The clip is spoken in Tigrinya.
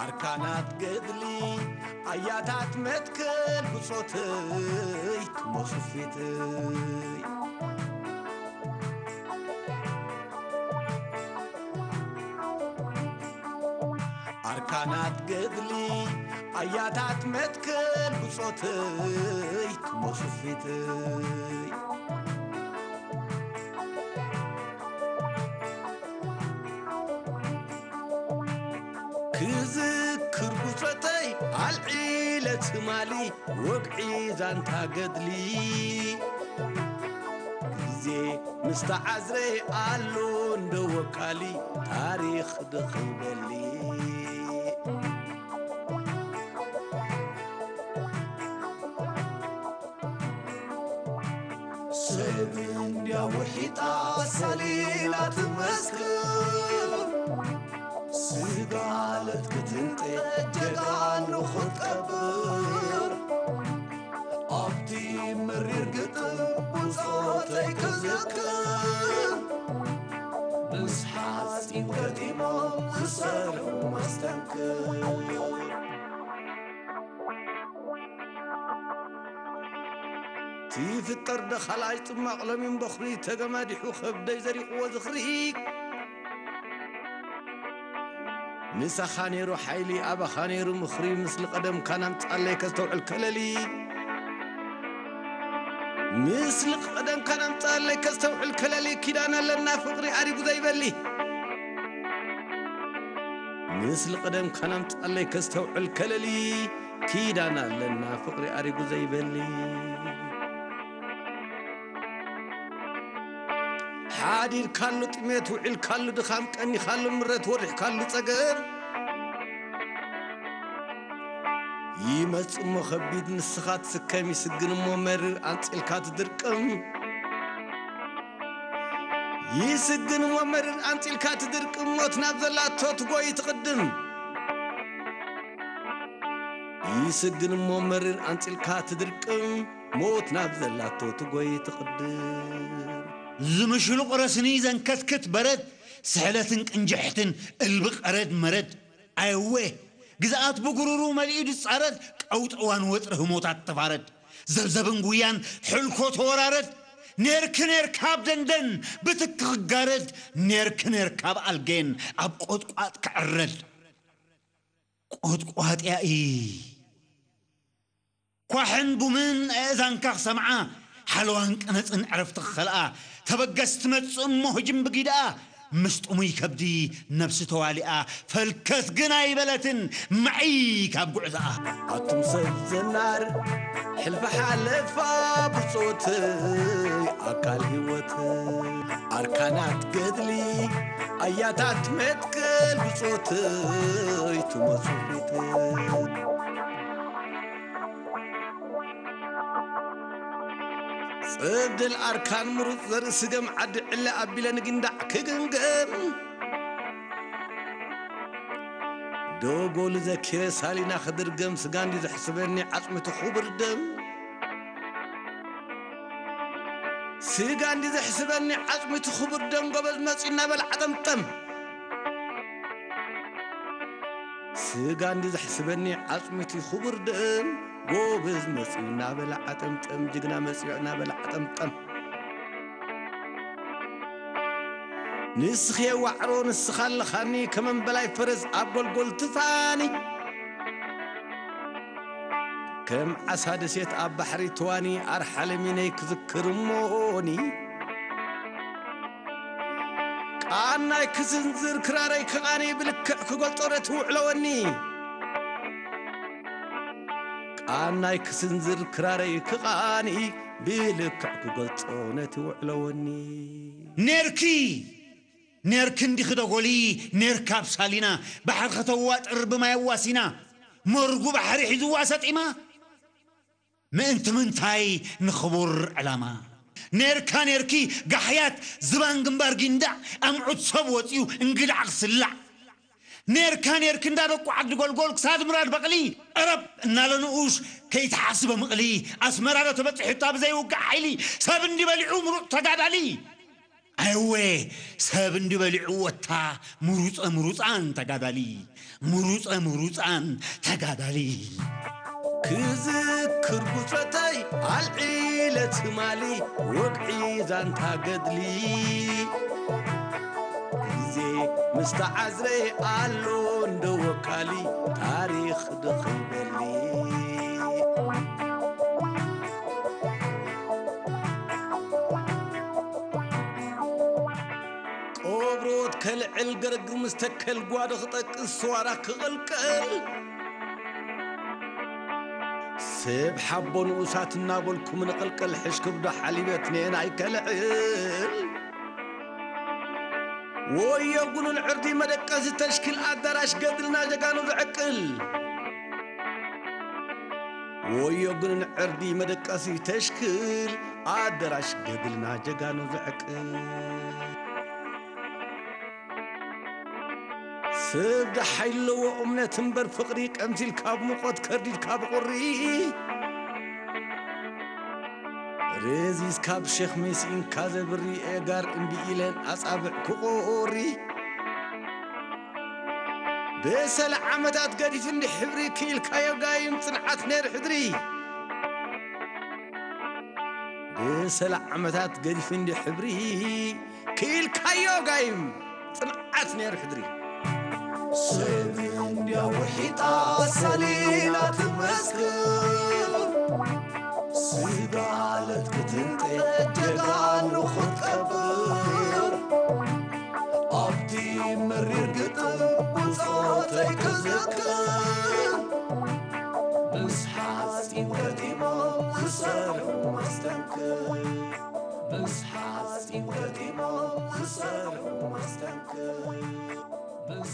ኣርካናት ገድሊ ኣያታት መትከል ብጾተይ ትመጹ ፊተይ። ኣርካናት ገድሊ ኣያታት መትከል ብጾተይ ትመጹ ፊተይ። ክዝክር ብጾተይ ኣልዒለ ትማሊ ወግዒ ዛንታ ገድሊ። ግዜ ምስ ተዓዝረ ኣሎ እንደ ወካሊ ታሪኽ ድኽበሊ። ሰብ እንድያ ውሒጣ ሰሊላ ትመስክር። ስጋ ለትክትንጤ ጀጋኑ ክትቀብር። ኣብቲ መሪር ግጥም ብጾተይ ክዝክር። ምስ ሓጺን ገጢሞም ዝሰርሑ መስተንክር። ትፍጠር ዶ ካልኣይ ጽማቕ ሎሚን በኹሪ ተገማዲሑ ከብደይ ዘሪቕዎ ዝኽሪ። ምሳኻ ነይሩ ሓይሊ ኣባኻ ነይሩ ምኽሪ። ምስሊ ቀደምካ ናምጻለይ ከስተውዕል ከለሊ። ምስሊ ቀደምካ ናምጻለይ ከስተውዕል ከለሊ። ኪዳን ኣለና ፍቕሪ ኣሪጉ ዘይበሊ። ምስሊ ቀደምካ ናምጻለይ ከስተውዕል ከለሊ። ኪዳን ኣለና ፍቕሪ ኣሪጉ ዘይበሊ። ሓዲርካሉ ጥሜት ውዒልካሉ ድኻም ቀኒኻሉ ምረት ወሪሕካሉ ጸገም። ይመጽእ እሞ ከቢድ ንስኻ ትስከም ይስግን እሞ መርር ኣንጺልካ ትድርቅም። ይስግን እሞ መርር ኣንጺልካ ትድርቅም ሞት ናብ ዘላቶ ትጎይ ትቕድም። ይስግን እሞ መርር ኣንጺልካ ትድርቅም ሞት ናብ ዘላቶ ትጎይ ትቕድም። ዝምሽሉቕ ረስኒ ዘንከትክት በረድ ስሕለትን ቅንጅሕትን እልቢ ቀረድ መረድ ኣየወ ግዝኣት ብጉሩሩ መሊኡ ዝጻረድ ቀውጠዋን ወጥሪ ህሞታት ተፋረድ ዘብዘብን ጉያን ሕልኮ ተወራረድ ኔርክ ኔርካ ኣብ ደንደን ብትክ ክጋረድ ኔርክ ኔርካ ኣብ ኣልጌን ኣብ ቆጥቋጥ ክዕረድ ቆጥቋጥ ያኢ ኳሕን ቡምን ኣእዛንካ ክሰምዓ ሓለዋን ቀነጽን ዕረፍቲ ክኸልኣ ተበገስ ትመጽእ እሞ ህጅም ብጊድኣ ምስ ጥሙይ ከብዲ ነብሲ ተዋሊኣ ፈልከት ግን ኣይበለትን ማዒ ካብ ጉዕዝኣ። ኣቱም ሰብ ዘናር ሕልፊ ሓለፋ ብጾተይ ኣካል ህይወት ኣርካናት ገድሊ ኣያታት መትከል ብጾተይ ትመጹ ፊት ጽብድል ኣርካን ምሩጽ ዘርኢ ስገም ዓዲ ዕለ ኣቢለ ንጊንዳዕ ክግምገም ዶጎሉ ዘኪረ ሳሊና ክድርገም ስጋ እንዲ ዘሕስበኒ ዓጽምቲ ክቡር ደም ስጋ እንዲ ዘሕስበኒ ዓጽምቲ ክቡር ደም ጎበዝ መጺ እናበለ ዓጠምጠም ስጋ እንዲ ዘሕስበኒ ዓጽምቲ ክቡር ደም ጎበዝ መጺኡ እናበለ ዓጠምጠም ጅግና መጺኡ እናበለ ዓጠምጠም ንስኺ ዋዕሮ ንስኻ ኣለኻኒ ከመን በላይ ፈረስ ኣብ ጎልጎል ትፋኒ ከም ዓሳ ደሴት ኣብ ባሕሪ ትዋኒ ኣርሓለሚነይ ክዝክር እሞኒ ቃናይ ክስንዝር ክራረይ ክቓኒ ብልክዕ ክገልጾ ነቲ ውዕለወኒ ቃናይ ክስንዝር ክራረይ ክቓኒ ብልክዕ ክገልጾ ነቲ ውዕለወኒ ኔርኪ ኔርኪ እንዲኺ ዶ ጎሊ ኔርካ ኣብ ሳሊና ባሕሪ ከተዋጥር ብማይ ኣዋሲና መርጉ ባሕሪ ሒዝዋ ሰጢማ ምእንቲ ምንታይ ንኽቡር ዕላማ ኔርካ ኔርኪ ጋሕያት ዝባን ግንባር ጊንዳዕ ኣምዑት ሰብ ወፂኡ እንግዳዕ ክስላዕ ኔርካ ኔርኪ እንዳ ደቁ ዓዲ ጎልጎል ክሳድ ምራድ በቕሊ ዕረብ እናለ ንኡሽ ከይተሓስበ ምቕሊ ኣስመራ ዶ ተበፂሑታ ብዘይውግዕ ሓይሊ ሰብ እንዲ በሊዑ ምሩፅ ተጋዳሊ ኣይወ ሰብ እንዲ በሊዕዎ እታ ምሩፀ ምሩፃን ተጋዳሊ፣ ምሩፀ ምሩፃን ተጋዳሊ። ክዝክር ብጾተይ ኣልዒለ ትማሊ፣ ወግዒ ዛንታ ገድሊ። ግዜ ምስ ተዓዝረ ኣሎ እንዶ ወካሊ፣ ታሪኽ ድኽበሊ። ቆብሮት ከልዕል፣ ገረግር ምስ ተከል፣ ጓዶ ክጠቅስ፣ ስዋራ ክቕልቀል። ሰብ ሓቦ ንኡሳት እናበልኩም ንቕልቀል፣ ሕሽ ክብዶ ሓሊበት ንኤን ኣይከልዕል። ወዮ ጉኑል ዕርዲ መደቀሲ ተሽክል፣ ኣዳራሽ ገድልና ጀጋኑ ዘዕቅል። ወዮ ጉኑል ዕርዲ መደቀሲ ተሽክል፣ ኣዳራሽ ገድልና ጀጋኑ ዘዕቅል። ሰብ ደሓይ ኣለዎ እምነት እምበር ፍቕሪ፣ ቀምሲል ካብ ሙቐት ከርዲድ ካብ ቁሪ። ሬዚስ ካብ ሸኽሚ ስኢንካ ዘብሪ፣ ኤጋር እምቢ ኢለን ኣጻብዕ ክቑሪ። ብሰለ ዓመታት ገዲፍ እንዲ ሕብሪ፣ ክኢልካዮ ጋይም ጽንዓት ነይሩ ሕድሪ። ብሰለ ዓመታት ገዲፍ እንዲ ሕብሪ፣ ክኢልካዮ ጋይም ጽንዓት ነይሩ ሕድሪ። ሰብ እንድያ ውሒጣ ሰሊና ትመስክር፣ ስጋ ኣለት ክትንጤ ጀጋኑ ክትቀብር። ኣብቲ መሪር ግጥም ብጾተይ ክዝክር፣ ምስ ሓጺን ገጢሞም ዝሰርሑ መስተንክር። ምስ ሓጺን ገጢሞም ዝሰርሑ መስተንክር። ምስ